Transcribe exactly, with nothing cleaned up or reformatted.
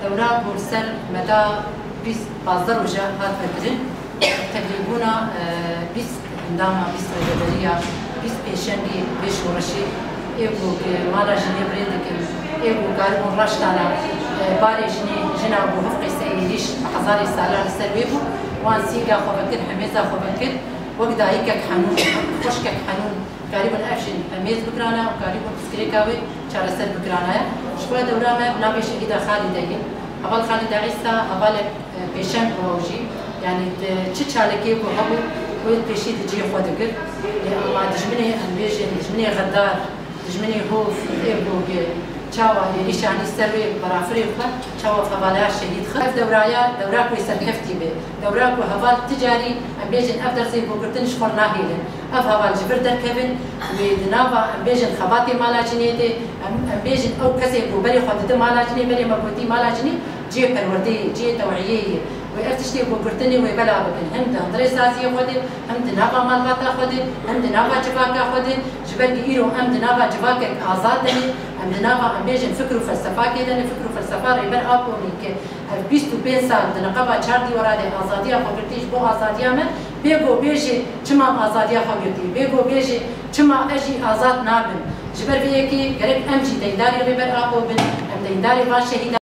Dewra ku li ser meda bîst pazdeh roja hat vekirin, tevlîbûna, e, bîst endama, bîst rêveberiya, bîst pêşengê vê şoreşê, ê ku mala jinê bi rê dikin, ê ku karibûn raştana, e, barê jinê, jina ku hifqê ser êrîş bi hezarê salan li ser wê bû, wan sînga xwe vekir, hemêza xwe vekir, wek dayikek henûn, xwişkek henûn, karîbûn ev jin hemêz bikirana û karîbûn pirsgirêka wê çareser bikirana ye. Ji xwe dewra me bi navê Şehîda Xalîde ye. Heval Xalîde Îsa, hevalek, e, pêşeng bû ew jî. Yanî di çi çalakiyê ku hebû, wê pêşî di cihê xwe digir. Lê ama dijminê, em bêjin, dijminê xedar, dijminê hov, ê ku çawa êrîşanî ser wê berafirê xwe, çawa hevala şehîd xist. Ev dewraya, dewra ku wê serkeftî be. Dewra ku heval ti carî, em bêjin, ev dersê ku girtin ji xwe nahêlin. Ev heval ji vir derkevin, wê di nava, em bêjin, xebatê mala jinê de, em, em bêjin, ew kesê ku berê xwe dide mala jinê, berê me gotî mala jinê, cihê perwerdeyê, cihê tewiyê ye. Wê ev tiştê ku girtinê wê bela bikin. Hem di hundirê saziyê xwe de, hem di nava malbata xwe de, hem di nava civaka xwe de. Ji ber ku îro em di nava civakek azad de ne, em di nava, em bêjin, fikr û felsefakê de ne, fikr û felsefa Rêber Apo ne ke ev bîst û pênc sal di niqaba çar dîwara de azadiya xwe girtî ji bo azadiya me, bê ku bêjê çima em azadiya xwe girtî, bê ku bêjê çima ez jî azad nabim. Ji ber vê yekê gerek em jî deyndarê Rêber Apo bin, em deyndarê van şehîdan